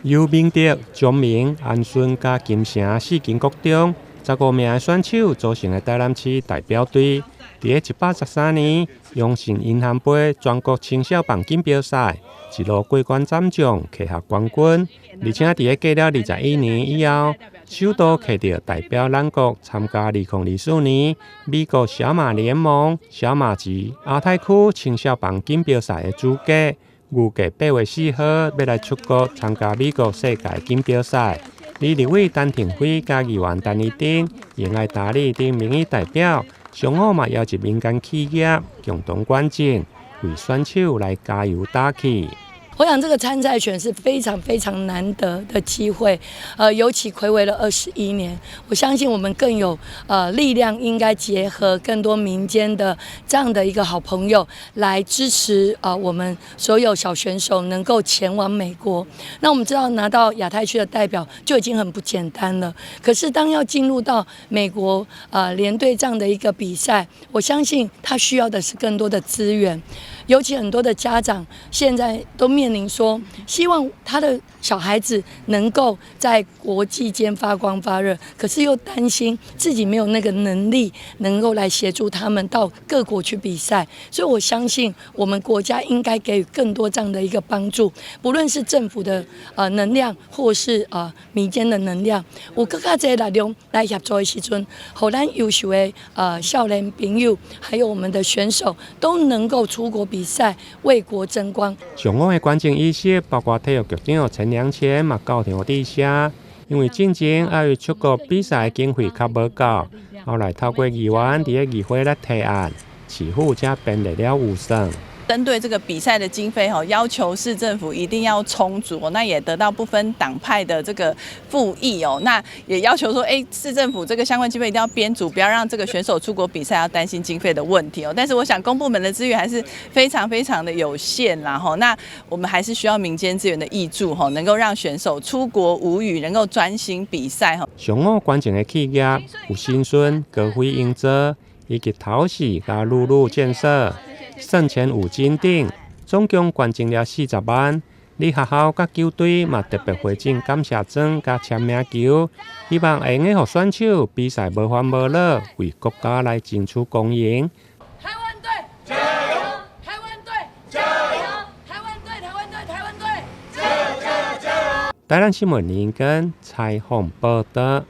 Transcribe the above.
由明德、彰明、安順佮金城四間國中15名的選手組成的台南市代表隊，佇咧113年榮信銀行杯全國青少棒錦標賽，一路過關斬將，拿下冠軍。而且佇咧過了21年以後，首度摕著代表咱國參加2024年美國小馬聯盟小馬級亞太區青少棒錦標賽的資格。預計8月4號欲來出國參加美國世界錦標賽。而立委陳亭妃佮議員陳怡貞、榮愛達利等民意代表，上午嘛邀集民間企業共同捐贈，為選手來加油打氣。我想這個參賽權是非常非常難得的機會，尤其睽違了21年，我相信我們更有力量，應該結合更多民間的這樣的一個好朋友來支持我們所有小選手能夠前往美國。那我們知道拿到亞太區的代表就已經很不簡單了，可是當要進入到美國聯隊這樣的一個比賽，我相信他需要的是更多的資源。尤其很多的家長現在都面臨說，希望他的小孩子能夠在國際間發光發熱，可是又擔心自己沒有那個能力能夠來協助他們到各國去比賽。所以我相信我們國家應該給予更多這樣的一個幫助，不論是政府的能量，或是民間的能量，有閣較濟力量來協助的時陣，予咱優秀的少年朋友，還有我們的選手都能夠出國比賽，為國爭光。上午的捐贈儀式，包括體育局長陳良謙嘛到場致謝，因為進前礙於出國比賽經費較無夠，後來透過議員佇咧議會來提案，市府才編列了預算。針對這個比賽的經費，吼，要求市政府一定要充足，那也得到不分黨派的這個附議哦。那也要求說，哎，市政府這個相關經費一定要編足，不要讓這個選手出國比賽要擔心經費的問題哦。但是我想，公部門的資源還是非常非常的有限啦，吼。那我們還是需要民間資源的挹注，吼，能夠讓選手出國無虞，能夠專心比賽，吼。上午捐贈的企業有新順、高飛營造以及桃喜佮露露建設。盛前五金等，總共捐贈了40萬。你學校佮球隊嘛特別回贈感謝狀佮簽名球，希望會用得予選手比賽無煩無惱，為國家來爭取光榮。台灣隊加油！台灣隊加油！台灣隊，台灣隊，台灣隊加油加油加油！台南新聞林根採訪報導。